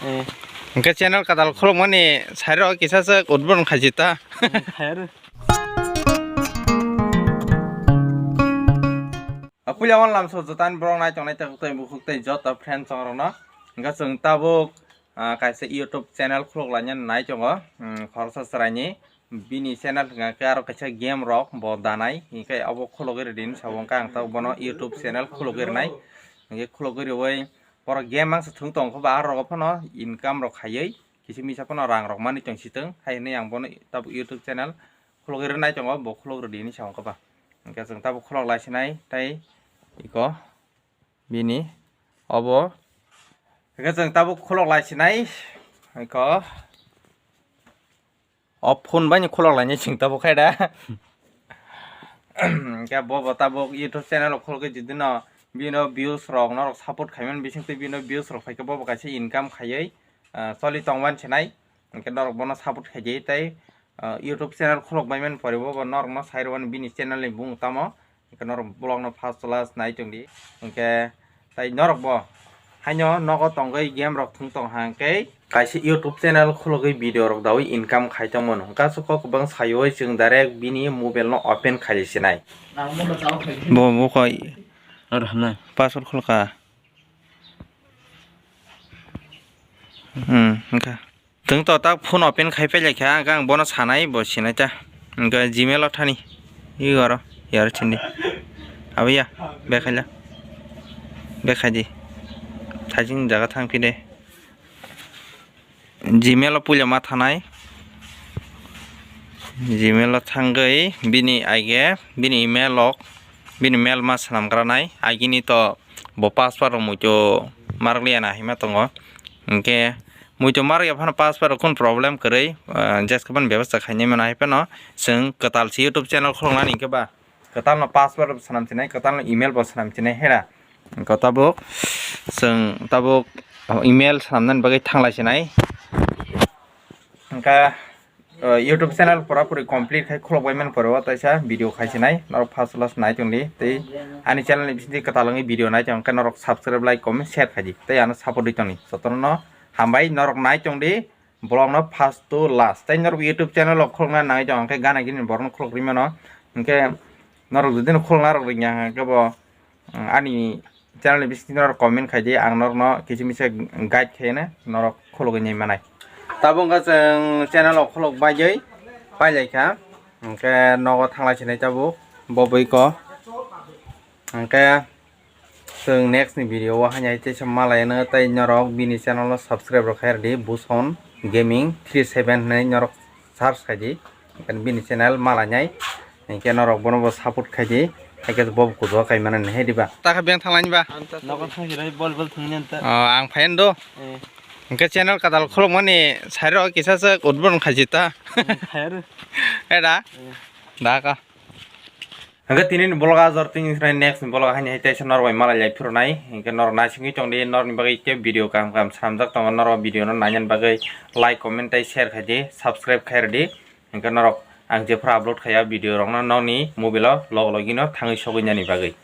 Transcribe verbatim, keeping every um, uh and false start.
Eh. Hwnkhe channel kwtal khulukmani side o kisa se udbodon khaisi ta. Eh, khayar. Puila wan lamso joto ani borok nai tongnai tei bukhuk tei joto friend chongrokno. Hwnkhe chwng tabuk, ah, kaisa YouTube channel khuluk lainani nai tongo, hmm, khoroksa chwraini. Bini channel hwnkha khe aro kaisa game rok bo danai, hinkhe abo khulogwi rwdi hinwi sabo, hwnkhe ang tabuk bono YouTube channel khulogwi rwnai. Hinkhe khulogwi rwui borok game mangsa thwng tongkha ba, aro rogo phano income rok khaiwi kisa misa phano rang rok manwi tong sitwng hai hinwi ang bono tabuk YouTube channel khulogwi rwnai tongo, bo khulog rwdi hinwi sa wngkha ba. Hinkhe chwng tabuk khulok lai sinai tei iko bini obo. Hinkhe chwng tabuk khulok lai sinai iko. O phone bai ni khulok lainai chwng tabuk khai da. Hinkhe bo bo tabuk YouTube channel o khulogwi jodi no bino views rok norok support khaimani bisingtwi bino views rok phaikhe bo bo kaisa income khaiwi, ah, choli tongmani sinai. Hinkhe norok bono support khaidi tei, ah, YouTube channel khulok baimani pore bo bo norokno sai rwmani bini channel ni bumung tamo. Hinkhe norok vlog no first to last nai tongdi. Hinkhe tai norok bo haino nogo tongwi game rok thwng tong hang khe kaisa YouTube channel khulogwi video rok dawi income khai tongmano. Hwnkhe aswk kok kwbang saiwi chwng direct bini mobile no open khai sinai. Bo bo koi. Aro hamnai. Password khulka. Hmm, hwnkhe. Chwng to tak phone open khai pailai kha, hwnkhe ang bono sanai, bo sinai ta. Hwnkhe Gmail o thani. I oro, yar chindi. Abo ya, bekhaila. Bekhaidi. Thajing jaga thang phide. Gmail o puila ma thanai. Gmail o thangwi bini aige, bini email o, bini mail ma swnam granai. Aigini to bo password rok muitu marwkliya na hima tongo. Hinkhe muitu marwkya phano password rok kunu problem kwrwi, ah, jeska phano bebasta khainai mano, hai phano chwng kwtal se YouTube channel khuluknani hinkhe ba kwtal no password bo swnam sinai, kwtal no email bo swnam sinai hera. Hinkhe tabuk chwng tabuk email swnamnani bagwi thanglai sinai. Hinkhe, uh, YouTube channel pura puri complete khai khulok bai man pore o taisa video khai sinai, norok first class nai tongdi tei ani channel ni bisingtwi kwtal wngwi video nai tong khe norok subscribe, like, comment, share khaidi tei ano support di tongdi. Jotono hambai, norok nai tongdi vlog no first to last. Tei norok YouTube channel o khulokna nangwi tong khe gana gini borok no khulok ri mano. Hinkhe norok jodi no khulokna rok ringya hwnkhe bo, um, ani channel ni bisingtwi norok comment khaidi, ang norokno kisa misa guide khaina norok khulogwi nai manai. Tabuk wngkha chwng channel o khulok baigwi pailai kha, hinkhe nogo thanglai sinai tabuk bo bwiko. Hinkhe chwng next ni video o haino teisa malai no tei norok bini channel no subscribe rok khai rwdi, Buson Gaming three seven hinwi norok search khaidi, bini channel malainai, hinkhe norok bono bo support khaidi, haikhe bo kujo kaimanani hai diba? Takha beng thanglani ba? Nogo thangsi rai bol bol thangni anta. Oh, ang phayan do. Eh. Hinkhe channel kadal khulukmani side o kisa se udbon khaisi ta. Eh, khayar. Eda? Eh. Da ka. Hwnkhe tini ni vlog o ajor tini srai next ni vlog o haini hai teisa norok bai malai lai phuru nai. Hwnkhe norok naisingwi tongdi, norokni bagwi khe video kaham kaham swnamjak tongo, norok video no nainani bagwi like, comment tei share khaidi, subscribe khai rwdi. Hwnkhe norok ang jephru upload khaiya video rokno nokni mobile o log logi no thangwi sogwi nani bagwi.